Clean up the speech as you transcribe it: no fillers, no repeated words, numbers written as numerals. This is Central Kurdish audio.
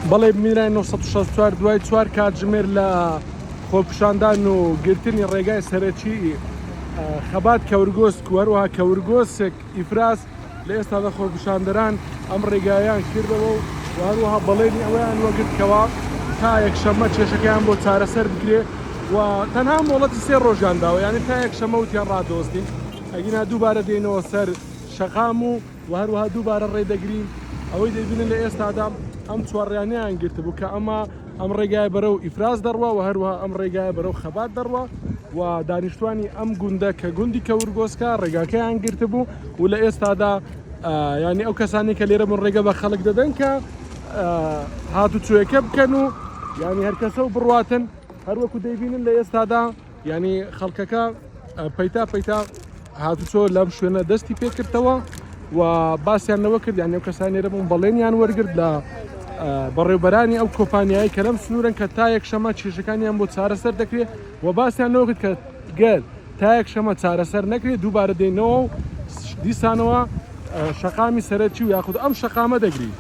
بەڵێ میرای 964 دوای چوار کاتژمێر لە خۆپیشاندان و گرتنی ڕێگای سەرەکی خەبات کەورگۆسک و هەروەها کەورگۆسک ئیفراز لە ئێستادا خۆپیشاندەران ئەم ڕێگایان کردەوە و هەروەها بەڵێنی ئەوەیان وەگرت کەوا تا یەکشەممە کێشەکەیان بۆ چارەسەر بکرێ و تەنها مۆڵەتی سێ ڕۆژیان داوە یعنی تا یەکشەممە وتیان ڕادەوەستین ئەگینا دووبارە دێنەوە سەر شەقام و و هەروەها دووبارە ڕێ دەگرین ئەوەی دەبینن لە ئێستادا ئەم چوارڕیانیان گرتبوو کە ئەمە ئەم ڕێگای بەرەو ئیفراز دەڕوا و هەروەها ئەم ڕێگای بەرەو خەبات دەڕوا و دانیشتوانی ئەم گوندە کە گوندی کەورگۆسکە ڕێگاکەیان گرتبوو و لە ئێستادا ینی ئەو کەسانی کە لێرە بوون ڕێگە بە خەڵک دەدەن کە هاتوچۆیەکە بکەن و ینی هەرکەسە و بڕواتن هەروەکو دەیبینن لە ئێستادا یانی خەڵکەکە پەیتا پەیتا هاتوچۆ لەم شوێنە دەستی پێکردەوە و باسیان لەوە کرد یان ئەو کەسانی لێرە بوون بەڵێنیان وەرگرت لە بەڕێوبەرانی ئەو کۆمپانیایی کە لەم سنوورن کە تا یەکشەمە کێشەکانیان بۆ چارەسەر دەکرێت و باسیان لەوە کرد کە گەر تا یەکشەمە چارەسەر نەکرێت دووبارە دێنەوە و دیسانەوە شەقامی سەرەکی و یاخود ئەم شەقامە دەگرین.